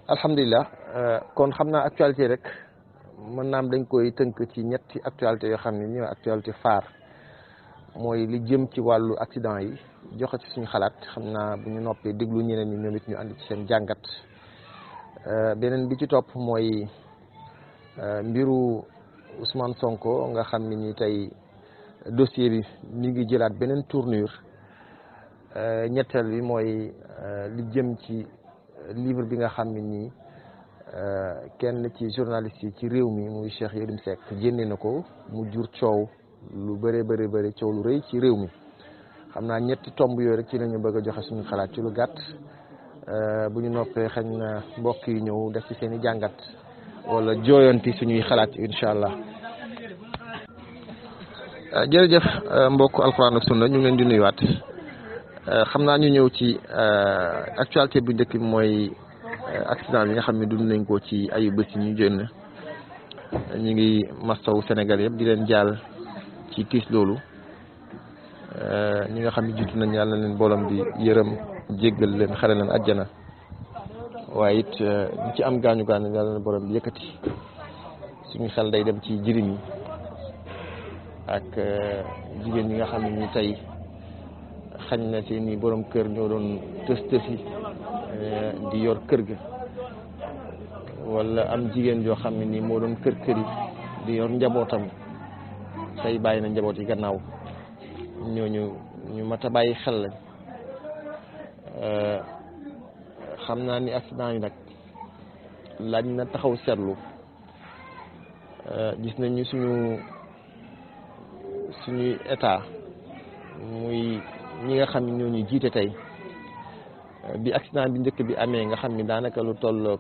alhamdulilah kon xam naa actualité rek mën naam dañ koy tënk ci ñetti actualité yoo xam ne ñooy actualité phare mooy li jëm ci wàllu accident yi joxe ci suñu xalaat xam naa bu ñu noppee déglu ñeneen ñi ñoom it ñu andi ci seen jàngat beneen bi ci topp mooy mbiru Ousmane Sonko nga xam ne ni tey dossier bi mi ngi jëlaat beneen tournure ñetteel bi mooy li jëm ci livre bi nga xam ne nii kenn ci journaliste yi ci réew mi muy Cheikh Yérim Seck génne na ko mu jur coow lu bëri coow lu rëy ci réew mi xam naa ñetti tomb yooyu rek ci la ñu bëgg a joxe suñu xalaat ci lu gàtt bu ñu noppee xañ na mbokk yi ñëw def ci seen i jàngat wala jooyanti suñuy xalaat incha allah. jërëjëf mbokk alxuraan ak sunna ñu ngi leen di nuyuwaat xam naa ñu ñëw ci actualité bu njëkk bi mooy accident bi nga xam ne dund nañ ko ci ayu bés yi ñu génn ñu ngi mastaw Sénégal yëpp di leen jaal ci tiis loolu ñi nga xam ne jiitu nañ yàlla na leen boolem bi yërëm jéggal leen xare leen àjjana waaye it ñi ci am gaañu yàlla na leen boolem bi yëkkati suñu xel day dem ci jirim yi ak jigéen ñi nga xam ne ni tey xañ na seeni borom kër ñoo doon tësi di yor kër ga wala am jigéen joo xam ne nii moo doon kër yi di yor njabootam tey bàyyi na njaboot yi gannaaw ñooñu ñu mat a bàyyi xel lañ xam naa ni accident yi nag laaj na taxaw seetlu gis nañu suñuy état muy ñi nga xam ne ñoo ñu jiite tey bi accident bi njëkk bi amee nga xam ni daanaka lu toll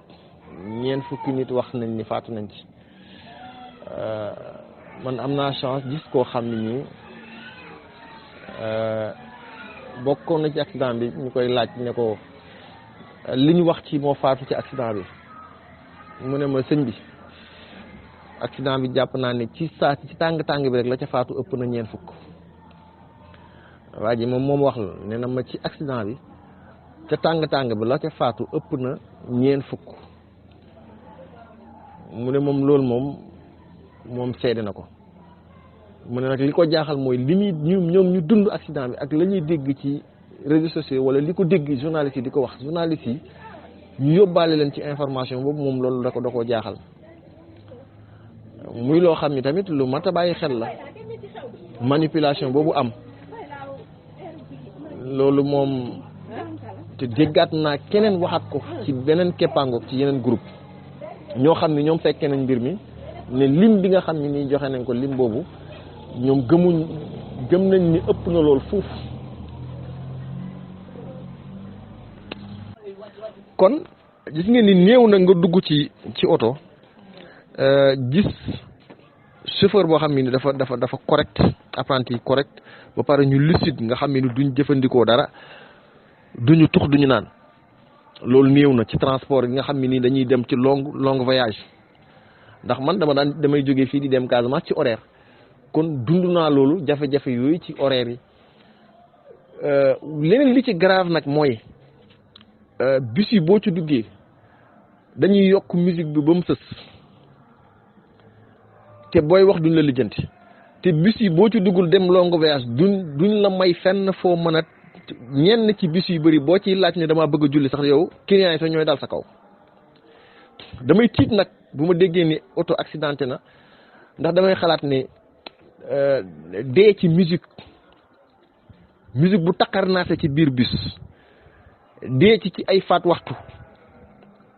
ñeent fukki nit wax nañ ni faatu nañ ci man am naa chance gis koo xam ne nii bokkoon na ci accident bi ñu koy laaj ne ko li ñu wax ci moo faatu ci accident bi mu ne ma sëñ bi accident bi jàpp naa ne ci saa ci tàng bi rek la ca faatu ëpp na ñeent fukk waa ji moom wax la nee na ma ci accident bi ca tàng bi la ca faatu ëpp na ñeent fukk mu ne moom loolu moom seede na ko mu ne nag li ko jaaxal mooy li muy ñoom ñu dund accident bi ak la ñuy dégg ci réseaux sociaux wala li ko dégg journalistes yi di ko wax journalistes yi ñu yóbbaale leen ci information boobu moom loolu da koo jaaxal muy loo xam ni tamit lu mat a bàyyi xel la manipulation boobu am loolu moom te déggaat naa keneen waxaat ko ci beneen keppaangoog ci yeneen groupe ñoo xam ne ñoom fekkee nañ mbir mi ne lim bi nga xam ne nii joxe nañ ko lim boobu ñoom gëm nañ ni ëpp na lool fuuf kon gis ngeen ni néew na nga dugg ci oto gis chauffeur boo xam ne ni dafa correct apprenti correct ba pare ñu lucide nga xam ne ni duñ jëfandikoo dara duñu tux duñu naan loolu néew na ci transport yi nga xam ne nii dañuy dem ci long voyage ndax man damay jógee fii di dem Casamance ci horaire kon dund naa loolu jafe-jafe yooyu ci horaire yi leneen li ci grave nag mooy bus yi boo ci duggee dañuy yokk musique bi ba mu sës te booy wax duñ la lijjanti te bus yi boo ci duggul dem long voyage duñ la may fenn foo mën a ñenn ci bus yu bëri boo ciy laaj ne dama bëgg a julli sax yow client yi sax ñooy dal sa kaw damay tiit nag bu ma déggee ni auto accidenté na ndax damay xalaat ne dee ci musique bu taqarnaase ci biir bus dee ci ay faat waxtu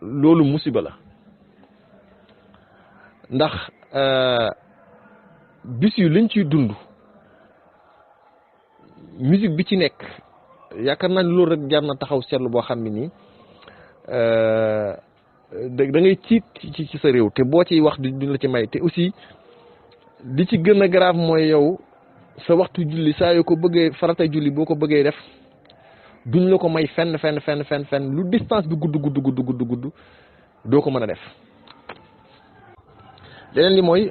loolu musiba la ndax bus yu liñ ciy dund musique bi ci nekk yaakaar naa ni loolu rek jar na taxaw seetlu boo xam ne nii da ngay tiit ci sa réew te boo ciy wax duñ la ci may te aussi li ci gën a grave mooy yow sa waxtu julli saa yoo ko bëggee farata julli boo ko bëggee def duñ la ko may fenn lu distance bi gudd doo ko mën a def. leneen li mooy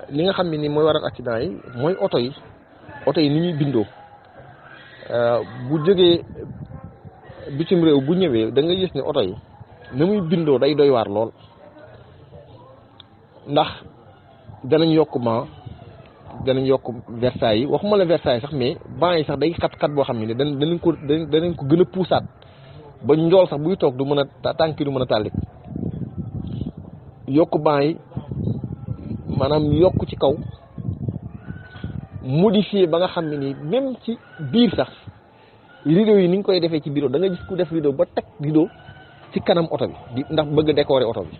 li nga xam ne ni mooy waral accident yi mooy oto yi ni ñuy bindoo bu jógee bitim réew bu ñëwee da nga gis ne oto yi na muy bindoo day doy waar lool ndax danañ yokk ban danañ yokk Versailles yi waxuma la Versailles sax mais ban yi sax day xat-xat boo xam ne danañ ko gën a puusaat ba njool sax buy toog du mën a tànki du mën a tàllik yokk ban yi maanaam yokk ci kaw modifié ba nga xam ne nii même ci biir sax rideau yi ni ñu koy defee ci bureau da nga gis ku def rideau ba teg rideau ci kanam oto bi di ndax bëgg a décorer oto bi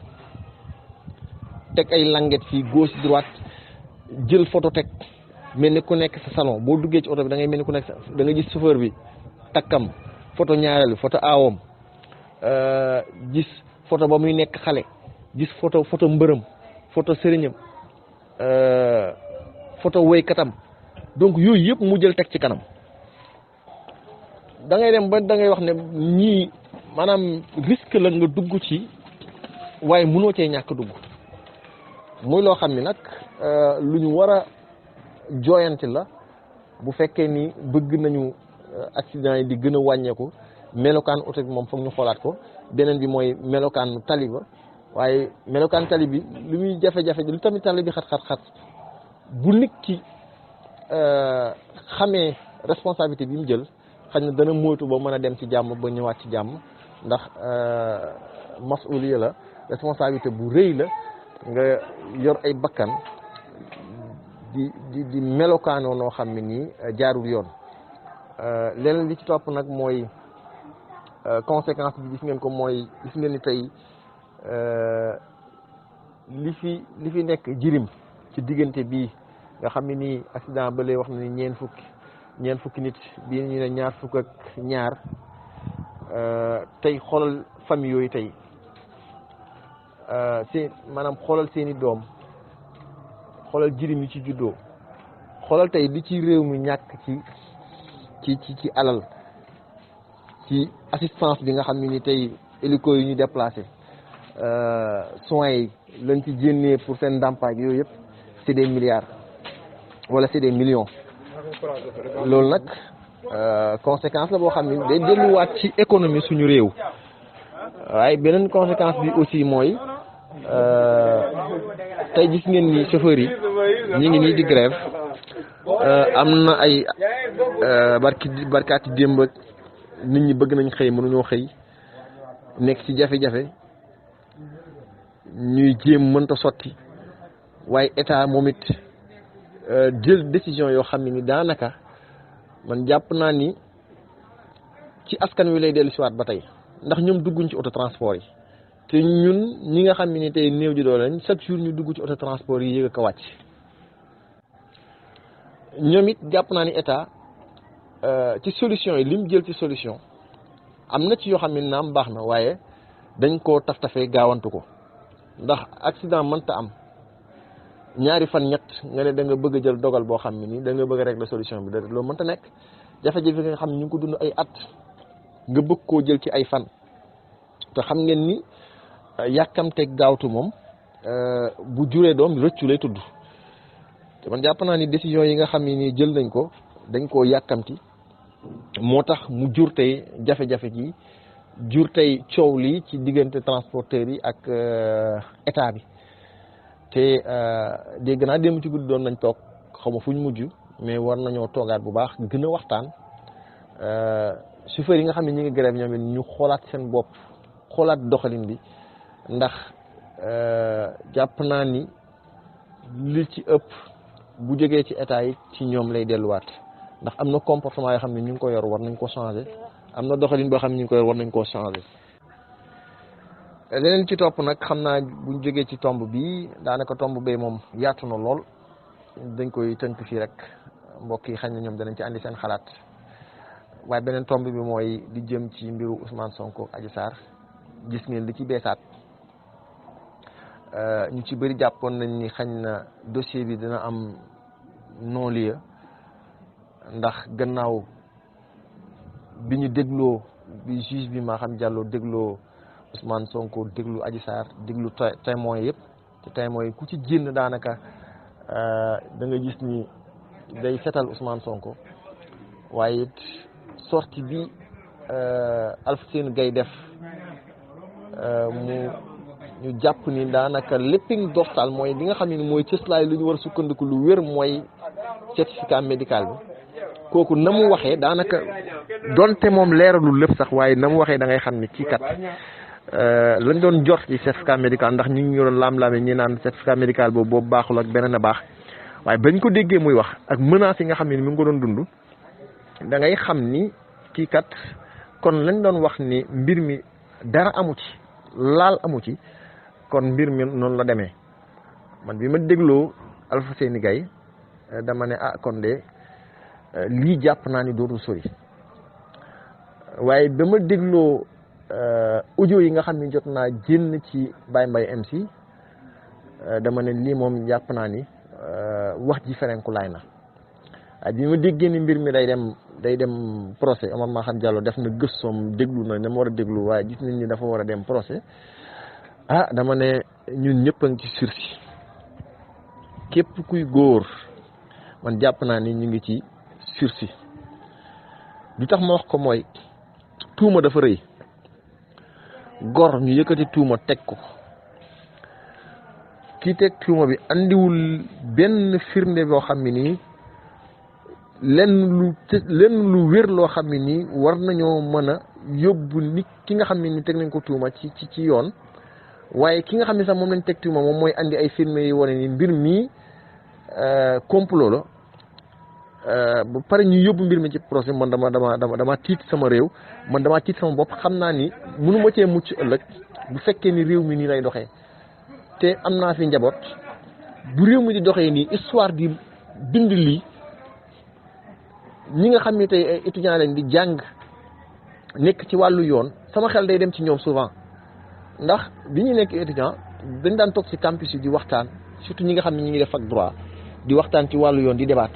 teg ay languette fii gauche droite jël photo teg mel ni ku nekk sa salon boo duggee ci oto bi da ngay mel ni ku nekk da nga gis chauffeur bi takkam photo ñaareel photo aawam gis photo ba muy nekk xale gis photo mbërëm photo sëriñam photo woykatam donc yooyu yëpp mu jël teg ci kanam da ngay dem ba da ngay wax ne ñii maanaam risque la nga dugg ci waaye mënoo cee ñàkk dugg muy loo xam ni nag lu ñu war a jooyanti la bu fekkee ni bëgg nañu accident yi di gën a wàññeeku melokaan oto bi moom foog ñu xoolaat ko beneen bi mooy melokaan tali ba waaye melokaan tali bi lu muy jafe-jafe lu tamit tali bi xat-xat bu nit ki xamee responsabilité bi mu jël xëy na dana moytu ba mën a dem ci jàmm ba ñëwaat ci jàmm ndax masuliya la responsabilité bu rëy la nga yor ay bakkan di melokaanoo noo xam ne nii jaarul yoon leneen li ci topp nag mooy conséquence bi gis ngeen ko mooy gis ngeen ni tey li fi nekk jirim ci diggante bii nga xam ne nii accident ba lay wax na ni ñeen fukki nit bii ñu ne ñaar fukk ak ñaar tey xoolal famille yooyu tey maanaam xoolal seeni doom xoolal jirim yi ci juddoo xoolal tey li ci réew mi ñàkk ci alal ci assistance bi nga xam ne ni tey hélico yi ñu déplacé soins yi lañ ci génnee pour seen ndàmpaay yooyu yëpp c'est des milliards wala c'est des millions loolu nag conséquence la boo xam ne day delluwaat ci économie suñu réew waaye beneen conséquence bi aussi mooy tey gis ngeen ni chauffeurs yi ñu ngi nii di grève am na ay barkaati démb nit ñi bëgg nañ xëy mënuñoo xëy nekk ci jafe-jafe ñuy jéem mënta sotti waaye état moom it jël décision yoo xam ne ni daanaka man jàpp naa ni ci askan wi lay dellu siwaat ba tey ndax ñoom dugguñ ci auto transport yi te ñun ñi nga xam ne ni tey néew ji doole lañ chaque jour ñu dugg ci auto transport yi yéeg a ko wàcc ñoom it jàpp naa ni état ci solution yi li mu jël ci solution am na ci yoo xam ne naam baax na waaye dañ koo taf-tafee gaawantu ko ndax accident mënta am ñaari fan ñett nga ne da nga bëgg a jël dogal boo xam ne nii da nga bëgg a régler solution bi da loolu mënta nekk jafe-jafe nga xam ne ñu ngi ko dund ay at nga bëgg koo jël ci ay fan te xam ngeen ni yàkkamteeg gaawtu moom bu juree doom rëccu lay tudd te man jàpp naa ni décision yi nga xam ne nii jël nañ ko dañ koo yàkkamti moo tax mu jur tey jafe-jafe ji jur tey coow lii ci diggante transporteurs yi ak état bi te dégg naa démb ci guddi doon nañ toog xaw ma fu ñu mujj mais war nañoo toogaat bu baax gën a waxtaan chauffeurs yi nga xam ne ñi ngi grève ñoom it ñu xoolaat seen bopp xoolaat doxalin bi ndax jàpp naa ni li ci ëpp bu jógee ci état yi ci ñoom lay delluwaat ndax am na comportement yoo xam ne ñu ngi ko yor war nañ ko changer am na doxalin boo xam ne ñu ngi ko yor war nañ koo changer. leneen ci topp nag xam naa buñ jógee ci tomb bi daanaka tomb bee moom yaatu na lool dañ koy tënk fii rek mbokk yi xañ na ñoom danañ ci andi seen xalaat waaye beneen tomb bi mooy di jëm ci mbiru Ousmane Sonko Adji Sarr gis ngeen li ci beesaat ñu ci bëri jàppoon nañ ni xañ na dossier bi dina am non-lieu ndax gannaaw bi ñu dégloo bi juge bi Maham Diallo dégloo Ousmane Sonko déglu Adji Sarr déglu témoins yëpp te témoins yi ku ci génn daanaka da nga gis ni day setal Ousmane Sonko waaye it sortie bi Alfousseyni Gaye def ñu jàpp ni daanaka lépping dorsal mooy li nga xam ne mooy cëslaay lu ñu war a sukkandiku lu wér mooy certificat médical bi kooku na mu waxee daanaka donte moom leeralul lépp sax waaye na mu waxee da ngay xam ni kii kat lañ doon jot ci certificat médical ndax ñu ngi doon laam-laame ñi naan certificat médical boobu baaxul ak beneen a baax waaye bañ ko déggee muy wax ak menaces yi nga xam ne mi ngi ko doon dund da ngay xam ni kii kat kon lañ doon wax ni mbir mi dara amu ci laal amu ci kon mbir mi noonu la demee man bi ma dégloo Alfousseyni Gaye dama ne kon de lii jàpp naa ni dootul sori waaye ba ma dégloo audio yi nga xam ne jot naa génn ci Baye Mbaye MC dama ne lii moom jàpp naa ni wax ji ferenku laay na waaye bi ma déggee ni mbir mi day dem procès Omar Maham Diallo def na gëstoom déglu na ne ma war a déglu waaye gis nañ ni dafa war a dem procès dama ne ñun ñëpp a ngi ci sursis képp kuy góor man jàpp naa ni ñu ngi ci sursis lu tax ma wax ko mooy tuuma dafa rëy gor ñu yëkkati tuuma teg ko kii teg tuuma bi andiwul benn firnde boo xam ne nii lenn lu wér loo xam ne nii war nañoo mën a yóbbu nit ki nga xam ne ni teg nañ ko tuuma ci yoon waaye ki nga xam ne sax moom lañ teg tuuma moom mooy andi ay firnde yi wane ni mbir mii complot la ba pare ñu yóbbu mbir mi ci procès man dama tiit sama réew man dama tiit sama bopp xam naa ni mënu ma cee mucc ëllëg bu fekkee ni réew mi nii lay doxee te am naa fi njaboot bu réew mi di doxee nii histoire di bind lii ñi nga xam ne tey ay étudiants lañ di jàng nekk ci wàllu yoon sama xel day dem ci ñoom souvent ndax bi ñu nekk étudiant dañ daan toog ci campus yi di waxtaan surtout ñi nga xam ne ñi ngi def ak droit di waxtaan ci wàllu yoon di débat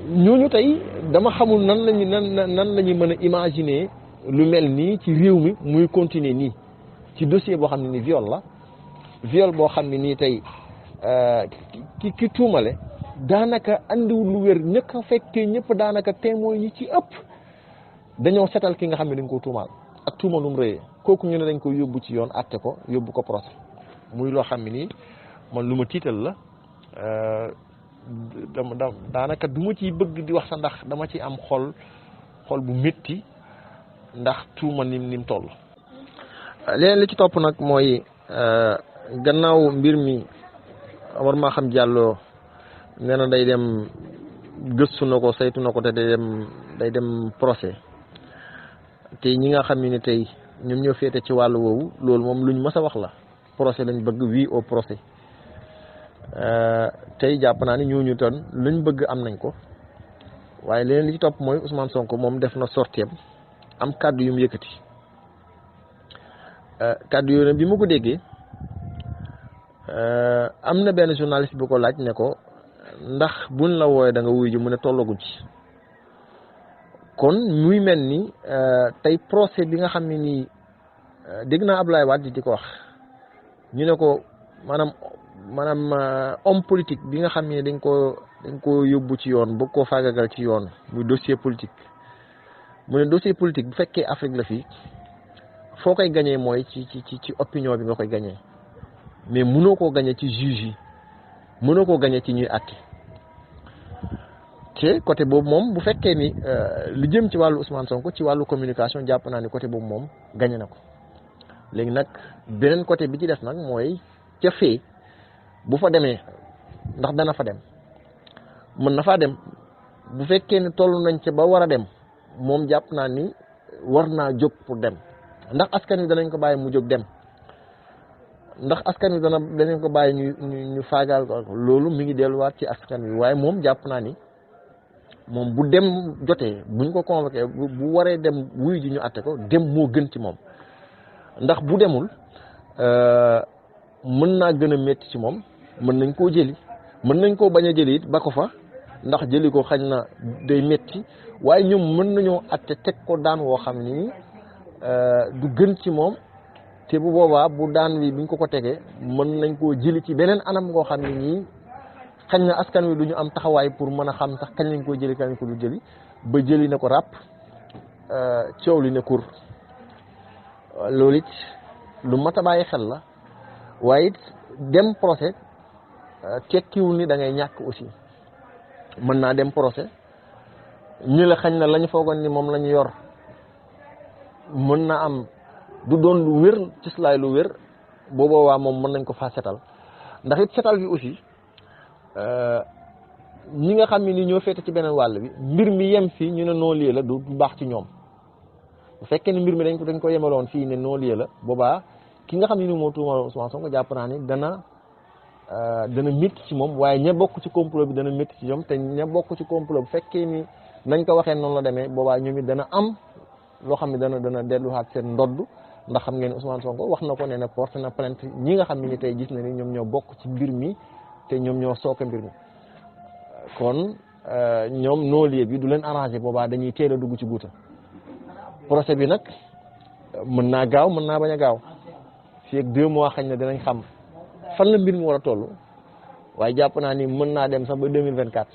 ñooñu tey dama xamul nan la ñuy mën a imaginer lu mel nii ci réew mi muy continuer nii ci dossier boo xam ne ni viol boo xam ne nii tey ki tuumale daanaka andiwul lu wér ñëkk a fekkee ñëpp daanaka témoins yi ci ëpp dañoo setal ki nga xam ne dañ ko tuumaal ak tuuma nu mu rëyee kooku ñu ne dañ ko yóbbu ci yoon àtte ko yóbbu ko procès muy loo xam ne nii man lu ma tiital la daanaka du ma ciy bëgg di wax sa ndax dama ci am xol bu métti ndax tuuma nim toll. leneen li ci topp nag mooy gannaaw mbir mi Omar Maham Diallo nee na day dem gëstu na ko saytu na ko te day dem procès te ñi nga xam ne tey ñoom ñoo féete ci wàllu woowu loolu moom luñ mës a wax la procès lañ bëgg oui au procès tey jàpp naa ni ñooñu ton luñ bëgg am nañ ko waaye leneen li ci topp mooy Ousmane Sonko moom def na sorteem am kàddu yu mu yëkkati kàddu yooyu bi ma ko déggee am na benn journaliste bu ko laaj ne ko ndax buñ la wooyee da nga wuyu ji mu ne tollaguñ ci kon muy mel ni tey procès bi nga xam ne nii dégg naa Abdoulaye Wade di ko wax ñu ne ko maanaam homme politique bi nga xam ne dañ ko yóbbu ci yoon bëgg koo faagagal ci yoon muy dossier politique mu ne dossier politique bu fekkee Afrique la fii foo koy gañee mooy ci opinion bi nga koy gañee mais mënoo koo gañee ci juge yi mënoo koo gañee ci ñuy àtte te côté boobu moom bu fekkee ni li jëm ci wàllu Ousmane Sonko ci wàllu communication jàpp naa ni côté boobu moom gañe na ko léegi nag beneen côté bi ci des nag mooy ca fee bu fa demee ndax dana fa dem mën na faa dem bu fekkee ni toll nañ ca ba war a dem moom jàpp naa ni war naa jóg pour dem ndax askan wi danañ ko bàyyi mu jóg dem ndax askan wi danañ ko bàyyi ñu faagaal ko loolu mi ngi delluwaat ci askan wi waaye moom jàpp naa ni moom bu dem jotee buñ ko convoqué bu waree dem wuyu ji ñu àtte ko dem moo gën ci moom ndax bu demul mën naa gën a métti ci moom mën nañ koo jëli mën nañ koo bañ a jëli it ba ko fa ndax jëli ko xañ na day métti waaye ñoom mën nañoo àtte teg ko daan woo xam ni du gën ci moom te bu boobaa bu daan wi buñ ko tegee mën nañ koo jëli ci beneen anam ngoo xam ne nii xañ na askan wi du ñu am taxawaay pour mën a xam sax kañ lañ koo jëli kañ lañ ko du jëli ba jëli na ko ràpp coow li ne kur loolu it lu mat a bàyyi xel la waaye it dem procès tekkiwul ni da ngay ñàkk aussi mën naa dem procès ñi la xañ na la ñu foogoon ni moom la ñu yor mën na am du doon lu wér ci silaay lu wér booboo waa moom mën nañ ko faa setal ndax it setal bi aussi ñi nga xam ni ñoo féete ci beneen wàll bi mbir mi yem fii ñu ne non lieu la du baax ci ñoom bu fekkee ni mbir mi dañ ko yemaloon fii ne non lieu la boobaa ki nga xam ne ni moo tuumal Ousmane Sonko jàpp naa ni dana métti ci moom waaye ña bokk ci complot bi dana métti ci ñoom te ña bokk ci complot bu fekkee ni nañ ko waxee noonu la demee boobaa ñoom it dana am loo xam ne dana delluwaat seen ndodd ndax xam ngeen Ousmane Sonko wax na ko ne porte na plainte ñi nga xam ne ni tey gis na ni ñoom ñoo bokk ci mbir mi te ñoom ñoo sooke mbir mi kon ñoom non-lieu bi du leen arrangé boobaa dañuy teel a dugg ci guuta procès bi nag mën naa gaaw mën naa bañ a gaaw fii ak 2 mois xañ na dinañ xam fan la mbir mi war a toll waaye jàpp naa ni mën naa dem sax ba 2024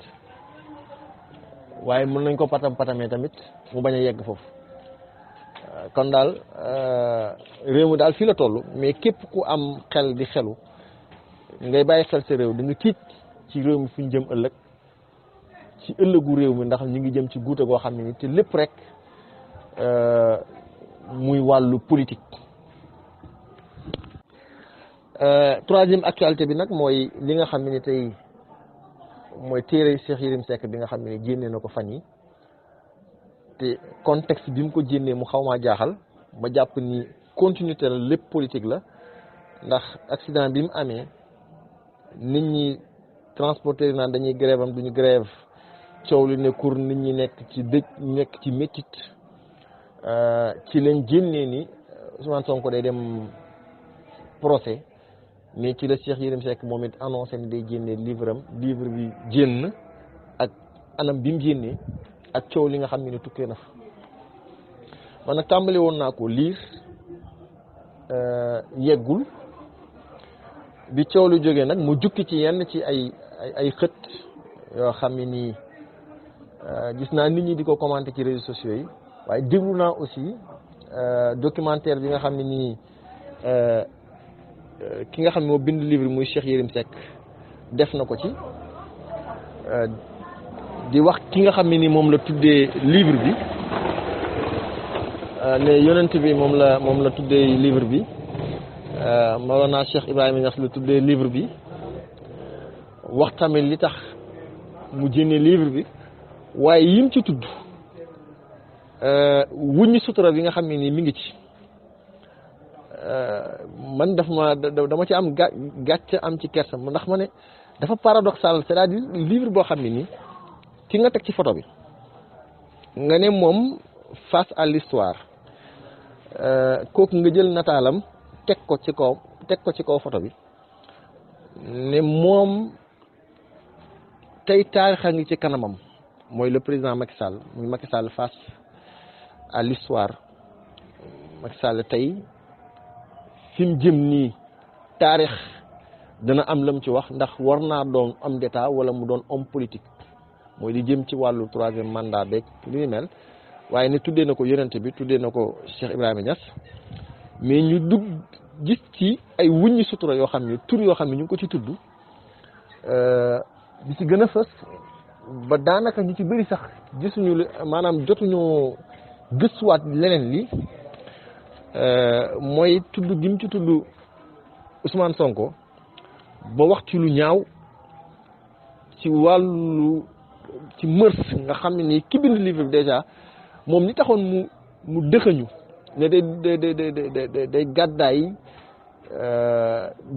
waaye mën nañ ko patamee tamit mu bañ a yegg foofu kon daal réew mi daal fii la toll mais képp ku am xel di xelu ngay bàyyi xel sa réew di nga tiit ci réew mi fu ñu jëm ëllëg ci ëllëgu réew mi ndax ñu ngi jëm ci guuta goo xam ne ni te lépp rek muy wàllu politique. Troisième actualité bi nag mooy li nga xam ne ni tey mooy téere Cheikh Yérim Seck bi nga xam ne ni génnee na ko fan yi te contexte bi mu ko génnee mu xaw maa jaaxal ma jàpp ni continuité la lépp politique la ndax accident bi mu amee nit ñi transporteur naan dañuy grève am duñu grève coow li ne kur nit ñi nekk ci dëj nekk ci métit ci lañ génnee ni Ousmane Sonko day dem procès mais ci la Cheikh Yérim Seck moom it annoncé ni day génnee livre bi génn ak anam bi mu génnee ak coow li nga xam ne tukkee na fa man nag tàmbali woon naa ko liir yeggul bi coow lu jógee nag mu jukki ci yenn ci ay xët yoo xam ne nii gis naa nit ñi di ko commenter ci réseaux sociaux yi waaye déglu naa aussi documentaire bi nga xam ne nii ki nga xam ne moo bind livre muy Cheikh Yérim Seck def na ko ci di wax ki nga xam ne ni moom la tuddee livre bi ne yonent bi moom la tuddee livre bi Mawlana Cheikh Ibrahima Niass la tuddee livre bi wax tamit li tax mu génne livre bi waaye yim ci tudd wuññi sutura bi nga xam ne nii mi ngi ci man dama ci am gàcce am ci kersa ndax ma ne dafa paradoxal c'est-à-dire livre boo xam ne nii ki nga teg ci photo bi nga ne moom face à l'histoire kooku nga jël nataalam teg ko ci kaw photo bi ne moom tey taarixa ngi ci kanamam mooy le président Macky Sall muy Macky Sall face à l'histoire Macky Sall tey fi mu jëm nii taarix dana am lam ci wax ndax war naa doon homme d'état wala mu doon homme politique mooy li jëm ci wàllu 3e mandat beeg li ni mel waaye ne tuddee na ko yonent bi tuddee na ko Cheikh Ibrahima Niass mais ñu dugg gis ci ay wuññi sutura yoo xam ne tur yoo xam ne ñu ngi ko ci tudd bi ci gën a fës ba daanaka ñu ci bëri sax gisuñu maanaam jotuñu gëstuwaat leneen li mooy tudd gi mu ci tudd Ousmane Sonko ba wax ci lu ñaaw ci wàllu ci mërs nga xam ne nii ki bind livre bi déjà moom ni taxoon mu dëxëñu ne day gàddaay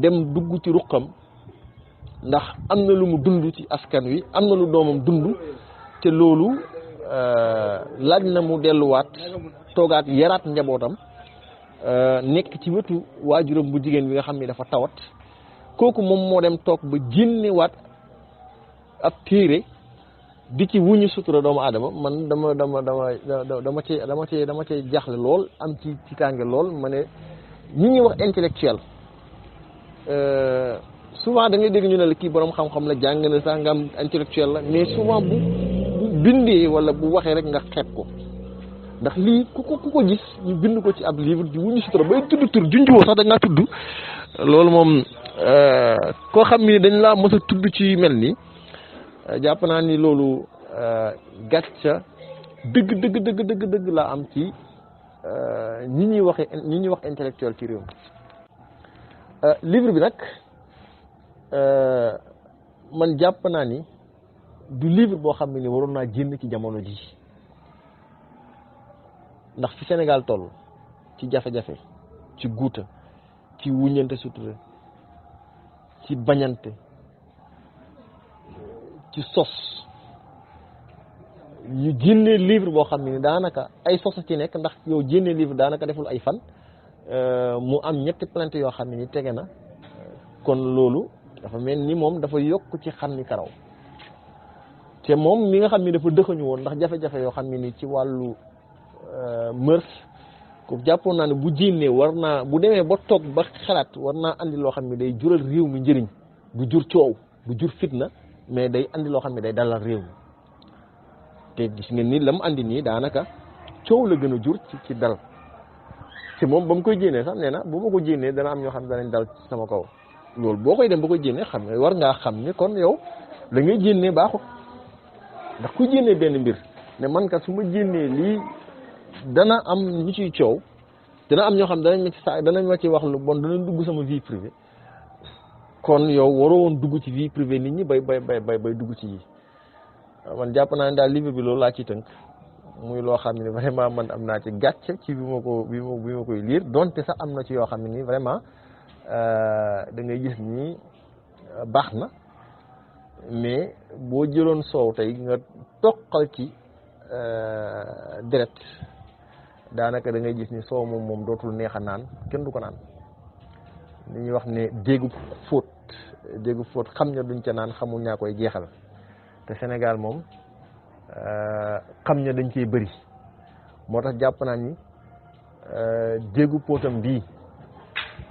dem dugg ci ruqam ndax am na lu mu dund ci askan wi am na lu doomam dund te loolu laaj na mu delluwaat toogaat yaraat njabootam nekk ci wetu waajuram bu jigéen bi nga xam ne dafa tawat kooku moom moo dem toog ba génnewaat ab téere di ci wuñu sutura doomu aadama man dama cee jaaxle lool am ci tànge lool ma ne ñi ñuy wax intellectuel souvent da ngay dégg ñu ne la kii borom xam-xam la jàng na sax nga am intellectuel la mais souvent bu bindee wala bu waxee rek nga xeeb ko ndax lii ku ko gis ñu bind ko ci ab livre di wuñu sutura bay tudd tur junjuwoo sax dañ laa tudd loolu moom koo xam ni dañ laa mës a tudd ci mel ni jàpp naa ni loolu gàcca dëgg laa am ci ñi ñuy wax intellectuel ci réew mi livre bi nag man jàpp naa ni du livre boo xam ne ni waroon naa génn ci jamono ji ndax fi Sénégal toll ci jafe-jafe ci guuta ci wuññante sutura ci bañante ci sos ñu génnee livre boo xam ne ni daanaka ay sos ci nekk ndax yow génnee livre daanaka deful ay fan mu am ñetti plainte yoo xam ne ni tege na kon loolu dafa mel ni moom dafa yokk ci xam ni karaw te moom mi nga xam ni dafa dëxañu woon ndax jafe-jafe yoo xam ne ni ci wàllu mërs ko jàppoon naa ne bu jénnee war naa bu demee ba toog ba xalaat war naa andi loo xam ne day jural réew mi njëriñ du jur coow du jur fitna mais day andi loo xam ne day dalal réew mi te gis ngeen ni la mu andi nii daanaka coow la gën a jur ci dal te moom ba mu koy jénnee sax nee na bu ma ko jénnee dana am ñoo xam ne danañ dal ci sama kaw loolu boo koy dem ba koy jénnee xam nga war ngaa xam ni kon yow la ngay jénnee baaxut ndax ku jénnee benn mbir ne man kat su ma jénnee lii dana am ñu ciy coow dana am ñoo xam danañ ma ci wax lu bon danañ dugg sama vie privée kon yow waroo woon dugg ci vie privée nit ñi bay dugg ci yi man jàpp naa ne daal livre bi loolu laa ciy tënk muy loo xam ne vraiment man am naa ci gàcce ci bi ma koy lire donte sax am na ci yoo xam ne nii vraiment da ngay gis ni baax na mais boo jëloon soow tey nga toqal ci deret daanaka da ngay gis ni soow moom dootul neex a naan kenn du ko naan li ñuy wax ne déggu fóot xam ña duñ ca naan xamul ñaa koy jeexal te Sénégal moom xam ña dañ cee bëri moo tax jàpp naa ni déggu póotam bii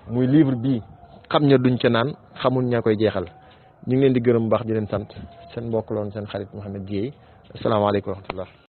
muy livre bii xam ña duñ ca naan xamul ñaa koy jeexal ñu ngi leen di gërëm baax di leen sant seen mbokk loon seen xarit Mouhamed Dieye asalaamaaleykum wa rahmatullah